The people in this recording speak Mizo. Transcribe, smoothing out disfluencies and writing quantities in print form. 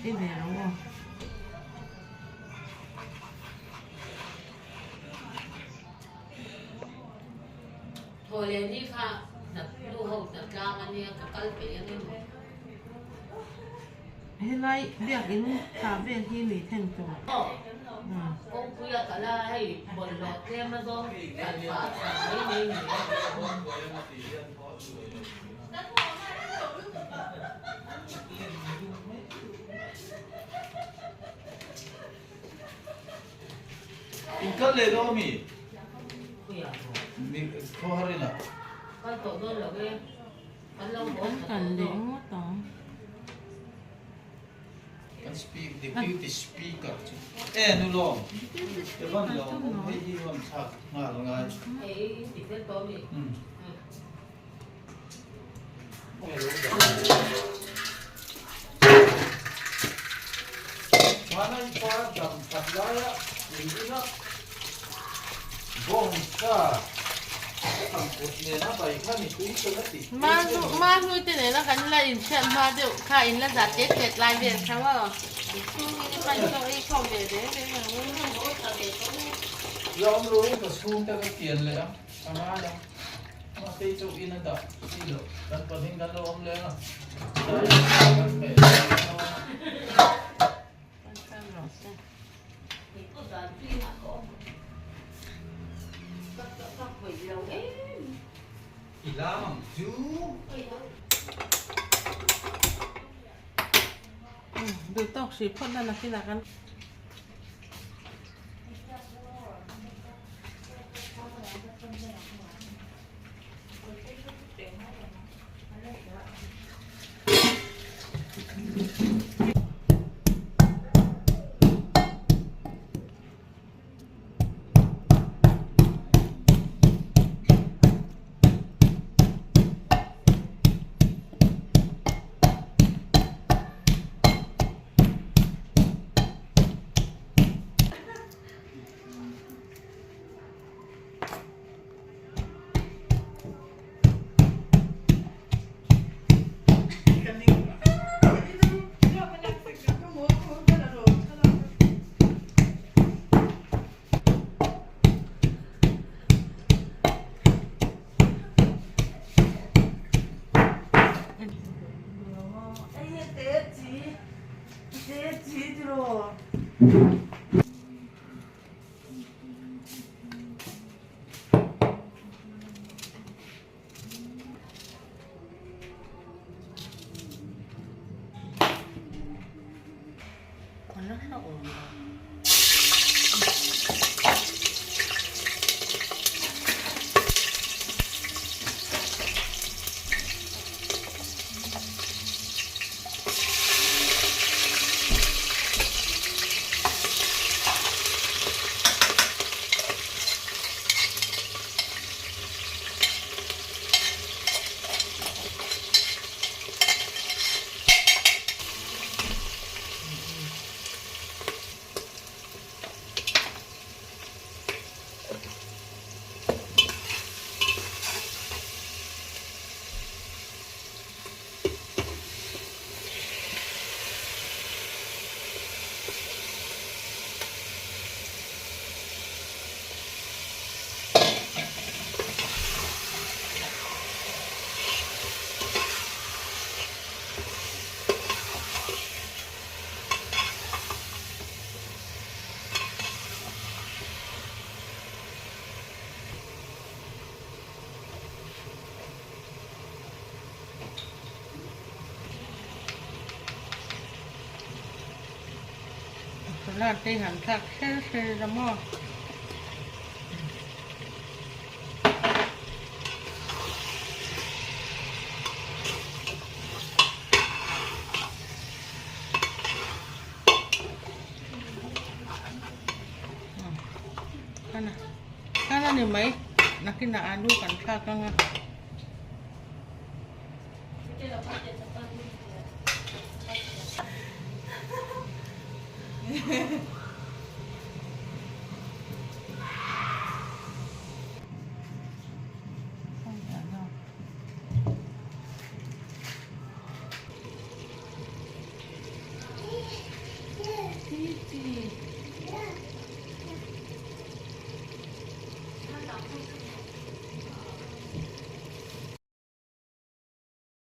Ei ve lo aw. Thaw leh ni kha hnap nu ho hna tlang a nia ka kal peih ang emaw. Helai biakin thla vel hi mi then tur. Aw kawngpui a kal a hei bawlhhlawh tlem a zawng kal pah a chhah mai mai ni a. In kal leh dawn ami? Mi khaw har in ah. Kal tawh dawn lo e. Kan lo haw Kan kal leh ngawt ang. Kan speak deputy speaker chu e nu lawm Evan lawm awm hei hi rawn thlak nghal ngai. Hei ti fel tawh ami? Hmanai pa dam khat laia ui ina bawng sa ang kut nena bai kha ni tui chuan a tih Ma hlui te nena kan la inhriat hma deuh kha in la zah tet tet lai vel kha maw chhungin i pan zawk ei khawm ve ve ve ang. Lawm lu ka chhungte ka kian leh a. A ngai ang. Mahse i chauh in a dah chi loh. Kan pahnih kan lo awm leng a. Tlai ah kan hmeh leh ang a. I lam ang chu. Duh tawk hrih phawt na nakinah kan. Salad te han thlak hrer hrer a maw. Kana kana ni mai nakinah alu kan thlak anga. Chi chi.